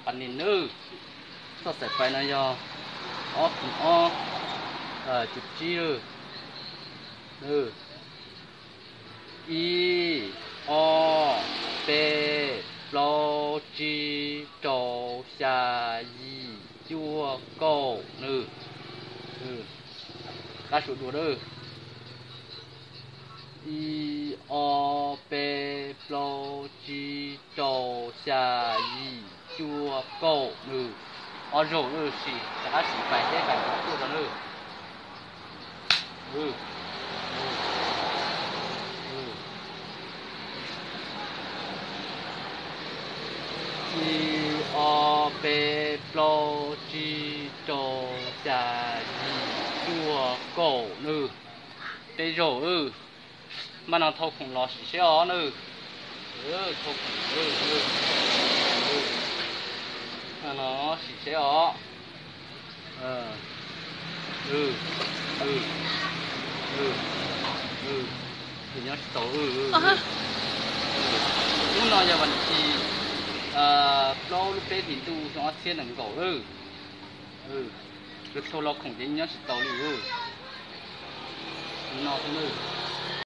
Pais ni nawb, txoj xaim pais no yog ob khoom ob, cuv tsib lawm. Ib, ob, peb, plaub, tsib, rau, xya, yim, cuaj, kaum nawb. Qab suav dua lawm. Ib, ob, peb, plaub, tsib, rau, xya, yim, cuaj, kaum nawb. Ob zaug lawm, sim rov qab sim pais thiab pais tuaj rau nawb. Ib, ob, peb, plaub, tsib, rau, xya, yim, cuaj, kaum nawb. Peb zaug lawm. Mas no thau khoom los sim seb os nawb. Thau khoom, no sim seb os. Nyob tsis tau. Hnub no yog vas thib plaub lub peb hlis ntuj xyoo ob txhiab nees nkaum lawm. Kuv thau los khoom ces nyob tsis tau li. No xwb na.